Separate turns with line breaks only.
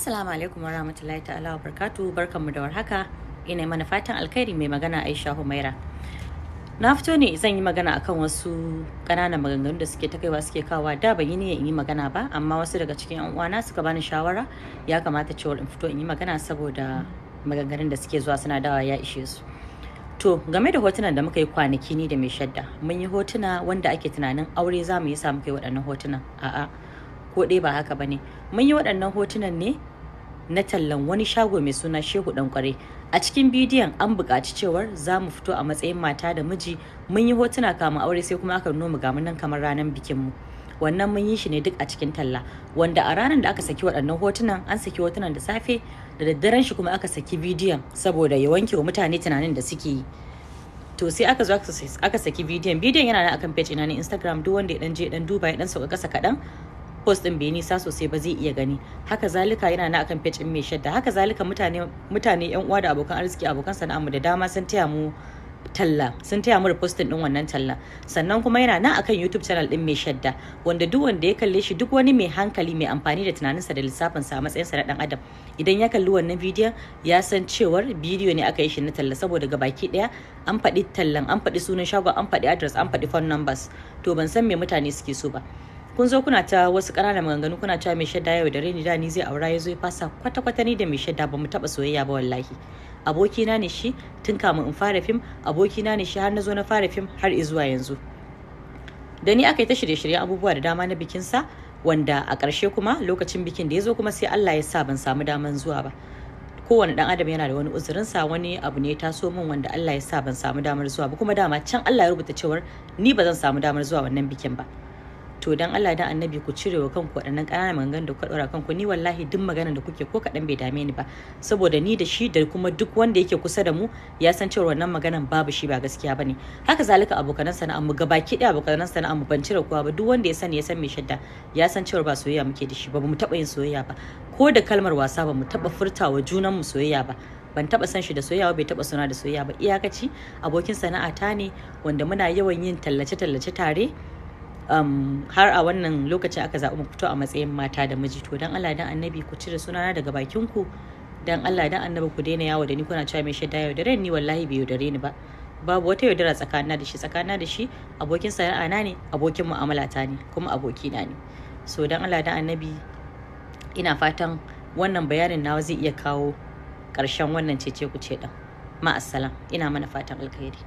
Assalamu alaikum wa rahmatullahi ta'ala wa barkatu, barkanmu da warhaka. Ina mana fatan alkhairi. Mai magana Aisha Humaira. Na fito ne zan yi magana akan wasu ƙananan maganganu da suke ta kaiwa suke kawa. Da ban yi niyyar in yi magana ba, amma wasu daga cikin yan uwana suka bani shawara ya kamata cewar in fito in yi magana saboda maganganun da suke zuwa suna dawa ya ishe su. To, game da hotunan da muka yi kwanaki ni da mai shadda, mun yi hotuna wanda ake tunanin aure za mu yi sa muka yi waɗannan hotunan. A'a, ko ɗaya ba haka bane. Mun yi waɗannan hotunan ne na tallan wani shago mai suna Shehu Dan Kware. A cikin bidiyon an buƙaci cewar za mu fito a matsayin mata da miji. Mun yi hotuna kamun aure, sai kuma aka nuno mu ga nan kamar ranar bikin mu. Wannan mun yi shi ne duk a cikin talla, wanda a ranar da aka saki waɗannan hotunan, an saki hotunan da safe, da daddaren shi kuma aka saki bidiyon saboda ya wanke wa mutane tunanin da suke yi. To, sai aka zo aka saki bidiyon. Bidiyon yana nan akan page ina na Instagram. Duk wanda ya dan je dan duba, ya dan sauka kasa kaɗan, post din bai nisa sosai ba, zai iya gani. Haka zalika yana na akan page din mai shadda. Haka zalika mutane, yan uwa da abokan arziki, abokan sana'armu da dama sun taya mu talla, sun taya mu reposting din wannan talla. Sannan kuma yana nan akan YouTube channel din mai shadda, wanda duk wanda ya kalle shi, duk wani mai hankali mai amfani da tunaninsa da lissafinsa a matsayinsa na dan adam, idan ya kalli wannan bidiyon ya san cewar bidiyo ne aka yi shi na talla, saboda gabaki daya an faɗi tallan, an faɗi sunan shagon, an faɗi address, an faɗi phone numbers. To, ban san me mutane suke so ba. Kun zo kuna ta wasu ƙananan maganganu, kuna cewa mai shadda yau da reni da ni zai aura ya zo ya fasa. Kwata kwata ni da mai shadda ba mu taɓa soyayya ba wallahi. Abokina ne shi tun kamun in fara fim, abokina ne shi har na zo na fara fim har zuwa yanzu. Da ni aka yi ta shirye-shiryen abubuwa da dama na bikin sa, wanda a ƙarshe kuma lokacin bikin da ya zo kuma sai Allah ya sa ban samu daman zuwa ba. Kowane dan adam yana da wani uzurinsa. Wani abu ne ya taso min wanda Allah ya sa ban samu damar zuwa ba, kuma dama can Allah ya rubuta cewar ni ba zan samu damar zuwa wannan bikin ba. To, dan Allah dan Annabi ku cire wa kanku waɗannan ƙananan maganganun da kuka ɗora kanku. Ni wallahi duk maganar da kuke ko kaɗan bai dame ni ba, saboda ni da shi da kuma duk wanda yake kusa da mu ya san cewa wannan maganan babu shi, ba gaskiya bane. Haka zalika abokanan sana'ar mu gabaki ɗaya, abokanan sana'ar mu, ban cire kowa ba, duk wanda ya sani ya san mai shadda ya san cewa ba soyayya muke da shi ba, ba mu taɓa yin soyayya ba. Ko da kalmar wasa ba mu taɓa furtawa junan mu soyayya ba. Ban taba san shi da soyayya ba, bai taba suna da soyayya ba. Iyakaci abokin sana'a ta ne wanda muna yawan yin tallace-tallace tare, har a wannan lokacin aka zaɓi mu fito a matsayin mata da miji. To, dan Allah dan Annabi ku cire sunana daga bakin ku. Dan Allah dan Annabi ku daina yawo da ni kuna cewa mai shadda yaudare ni. Wallahi bai yaudare ni ba. Babu wata yaudara tsakanina da shi. Tsakanina da shi abokin sana'a na ne, abokin mu'amala ta ne, kuma abokina ne. So, dan Allah dan Annabi, ina fatan wannan bayanin nawa zai iya kawo ƙarshen wannan cece kuce ɗin. Ma'assalam, ina mana fatan alkhairi.